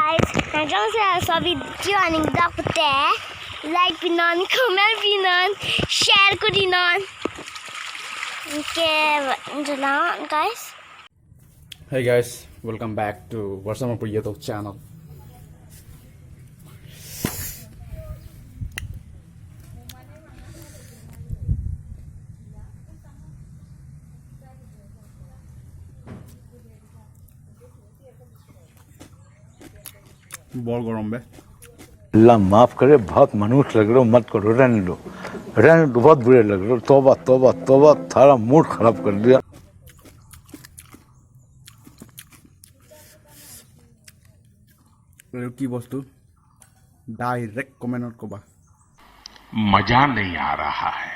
Guys, sa video aning dakute like pinon, comment pinon, share kurinon. Okay, guys. Hey guys, welcome back to Varsamapur YouTube channel. বৰ গৰম বে। अल्लाह माफ करे, बहुत मनुष्य लग रहे हो। मत करो, रहने दो, रहने दो, बहुत बुरे लग रहे हो। तौबा तौबा तौबा, थारा मूड खराब कर दिया। এইটো কি বস্তু, ডাইৰেক্ট কমেণ্টত ক'বা। मजा नहीं आ रहा है।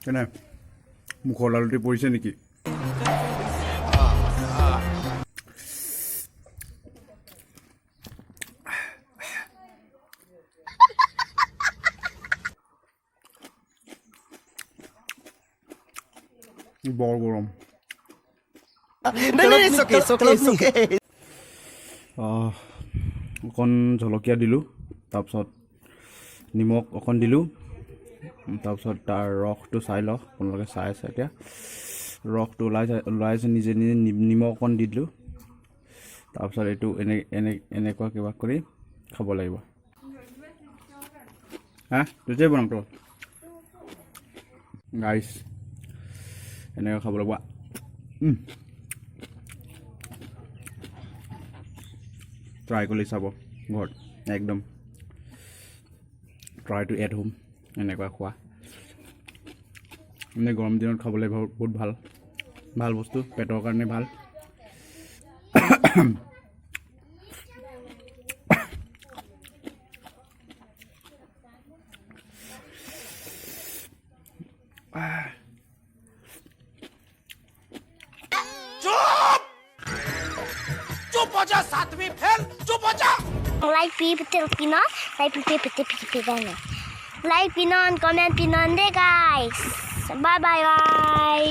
কেনে মুখৰ লালটি পৰিছে নেকি? বৰ গৰম। অকণ জলকীয়া দিলোঁ, তাৰপিছত নিমখ অকণ দিলোঁ, তাৰপিছত তাৰ ৰসটো চাই লওক আপোনালোকে। চাই আছে এতিয়া, ৰসটো ওলাই ওলাই আছে নিজে নিজে। নিমখ অকণ দি দিলোঁ, তাৰপিছত এইটো এনে এনে এনেকুৱা কিবা কৰি খাব লাগিব। হা, দুটাই বনাম তো গাইছ, এনেকৈ খাব লাগিব। ট্ৰাই কৰি চাব ঘৰত, একদম ট্ৰাই টু এট হোম। এনেকুৱা খোৱা মানে গৰম দিনত খাবলৈ বহুত বহুত ভাল ভাল বস্তু, পেটৰ কাৰণে ভাল। Like pi pitil pinon, like pi pitil pi pinon. Like pinon, comment pinon de guys. Bye bye bye.